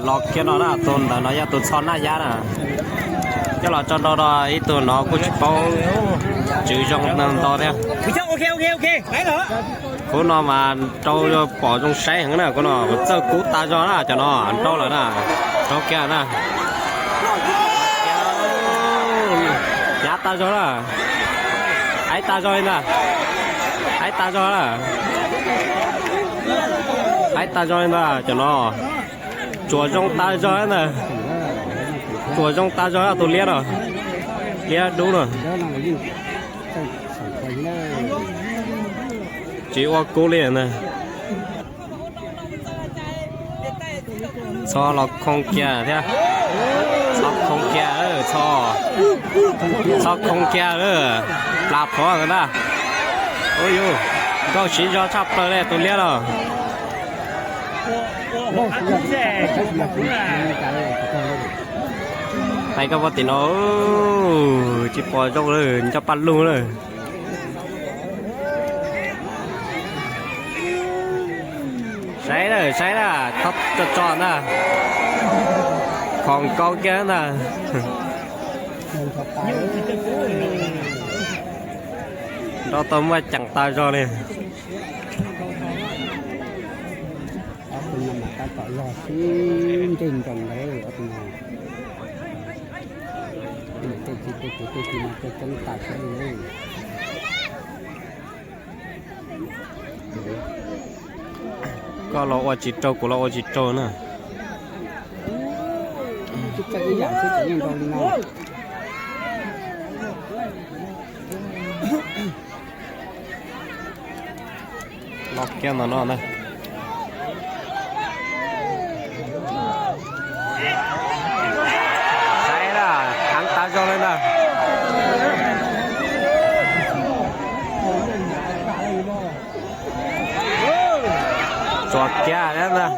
Los kiag no na, tus ntawm no yog tus txho naj yab na. Coj los tso nrau no, ib tug no kuj tsis paub tswv zoo ntau thiab. Khub no mas rau pom zoo saib heev na, khub no txawj kub tas zog na, cov no rau lawm na, rau kiag na. Hnyav tas zog na, aib tas zog li ntag, aib tas zog na, aib tas zog li ntag cov no. Tsuas zoo tas zog na, tsuas zoo tas zog tus liab no, liab dub no. Tsis ua kub li na. Txho los khoo kiag thiab, txho khoo kiag, txho, txho khoo kiag, plas phov ntag na. Ua yus, nkauj siv zog tshaj plaws li tus liab no. Tais koj pom tim no, tsis pom zoo lawm, nco paj lug lawm. Saib na, saib na, tso tso ntag, khoom kaub kiag ntag. Nrau tau muaj ceem tas zog li. Koj los ua tsis raug, kuv los ua tsis raug na. Los kiag ntawm no na. Saib na, heev tas zog li ntag. Tsuas kiag li ntag.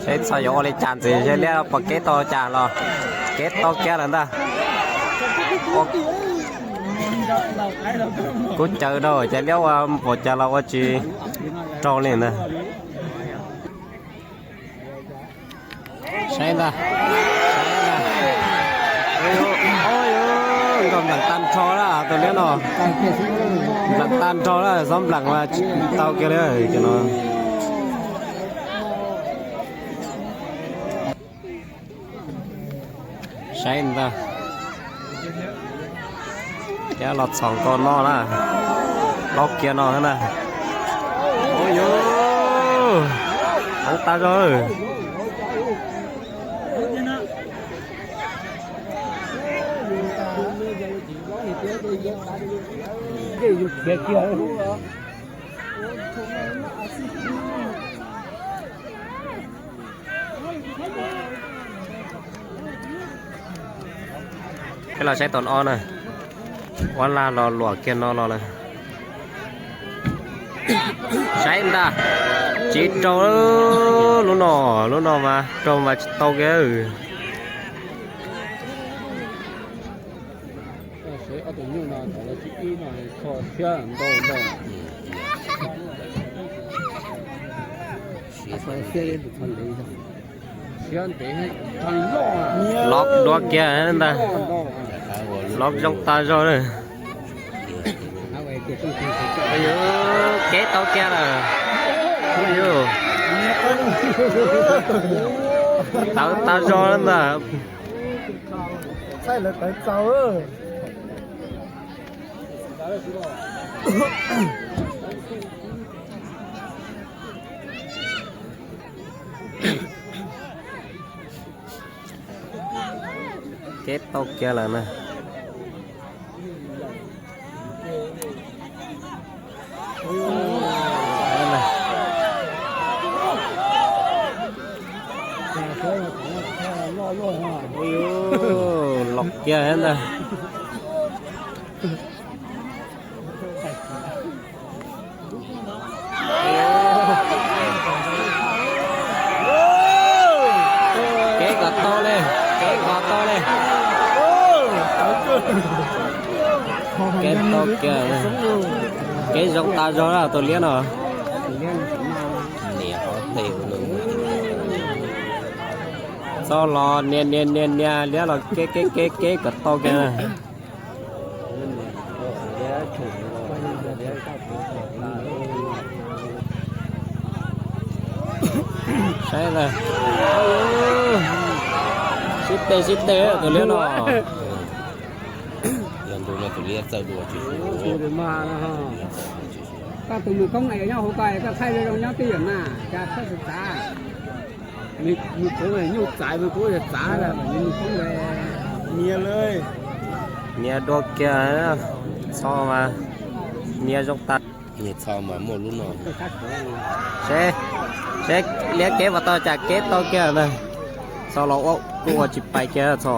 Seb txog yuav ua li cas ntxiv, seb liab puas keb tau cas los keb tau kiag lawm ntag. Kuv caw rau ces liab ua npaum cas los ua tsis raug li ntag. Saib ntag, saib ntag. Nkauj nplam tag nrho na, tus liab no. Nplam tag nrho na, xob nplam mas tsis tau kiag li no. Saib ntag. Cab los txhom nkaus no na. Laub kiag no na. Ua yus, heev tas zog. Peb los saib tus ob na. Uab laj los luam kiag no los lawm. Saib ntag, tsis raug lub no, lub no mas raug mas tsis tau kiag. Lov dua kiag ntag. Lov zoo tas zog na. Keb tau kiag lawm. Tawv tas zog ntag. Keb tau kiag lawm na. Los kiag ntag. Kev kom tau li, kev kom tau li. Kev tau kiag, kev zoo tas zog na tus liab no. Txog los nias nias nias nias liab los kev kev kev kev kom tau kiag. Saib na, sib teg sib teg tus liab no. Koj tus mus koob es nyob hauv ko, koj thaij zoo zoo nyob twj ywm mas cas txhob txav. Mus koob nyuj txaiv, mus koob yog txav, mus koob nias dua kiag, txho mas nias zoo tas. Txho mas muaj lub no. Seb, seb liab kev puas tau cas kev tau kiag na. Txho los ua kuj ua tsis pais kiag txho.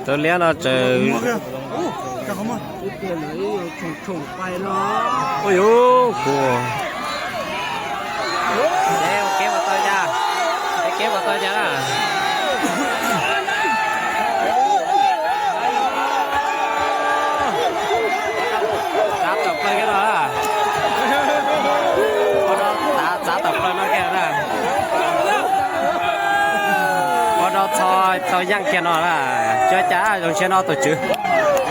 Tus liab no tseem, ua yus kuv. Kev puas tau cas, kev puas tau cas na. Txav tawm plaws kiag no na. Ua rau txav, txav tawm plaws no kiag na. Ua rau txho tau yeej kiag no na. Tsis ua cas, zoo siab no tus tswv.